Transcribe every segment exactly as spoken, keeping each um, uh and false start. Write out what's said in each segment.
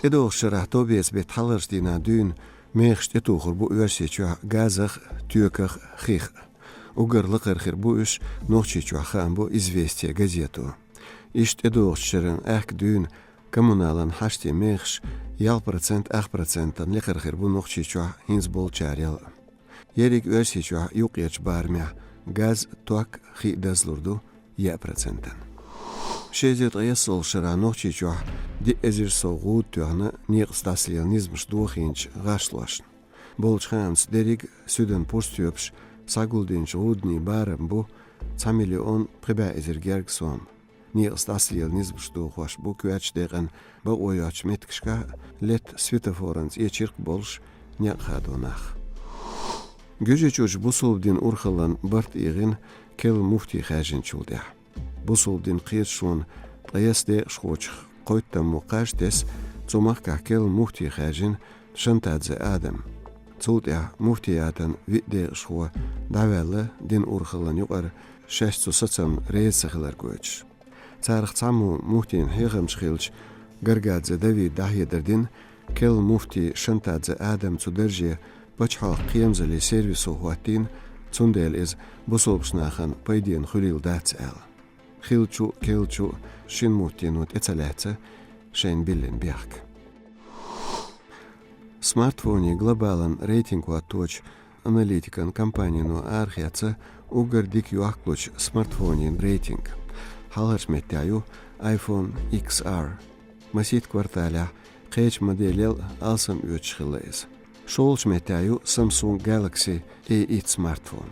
ТӀедогӀучу шарахь товбеца беттан хьалхарчу дийнахь дуьйна мехаш тӀетухур бу Оьрсийчохь газах а, тоьках а, хих а. Уггар лакхара хир бу уьш, Нохчийчохь хаам бу «Известия» газето. Иштта тӀедогӀучу шеран аьхка дуьйна коммуналан хьаштийн мехаш ялх процент ах процентана лекхара хир бу Нохчийчохь хӀинца болчарел а. Ерриг Оьрсийчохь юккъерчу барамехь газ, ток, хи дазлур ду яа процентана. Ши эзар ткъаесналгӀачу шарахь Нохчийчохь диъ эзар сов гӀуда тоьхна некъаца дӀасалела низамаш дохийначу гӀашлошна. Болчу хаамца, дерриг а суьдан пурстоьпаш схьагулдинчу гӀуданийн барам бу цхьа миллион пхи бӀе эзар герга сом. Некъаца дӀасалела низамаш дохош бу коьртачу декъана бакъо йоцучу меттигашкахь а летта светофоран цӀе чиркх болуш некъ хадо нах. Гуьжийчуьрчу бусалба динан урхаллан барт эгӀина керла муфти хаьржинчул тӀаьхьа. Бусалба динан кхеташонан ткъаесна декъашхочух кхойттаммо кхаж тесна цу махкахь керла муфти хаьржина Шантадзе Адам. Цул тӀаьхьа муфтиятан виъ декъашхо дӀаваьлла динан урхаллан юкъара шаьш цу сацамна реза ца хилар гойтуш. Царах цхьаммо муфтийн хьехамча хилча, Гаргадзе Давида дӀахьедар дина, керла муфти Шантадзе Адам цу дарже пачхьалкхан кхерамзаллин сервисо хӀоттийна, цундела иза бусалба нахана пайденна хуьлийла дац аьлла. Хиллачу а, керлачу а шина муфтино тӀе ца лаьцна шайна биллина бехк. Смартфонийн глобалан рейтинг хӀотточу аналитикан компанино арахецна уггар дика йохкалучу смартфонийн рейтинг. Хьалхарчу меттехь ю iPhone X R. Масийтта кварталехь кхечу моделел алсам оьцуш хилла иза. ШолгӀачу меттехь ю Samsung Galaxy A итт смартфон.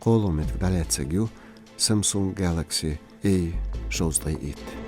КхоалгӀа меттиг дӀалаьцнарг ю Samsung Galaxy A шовзткъе итт.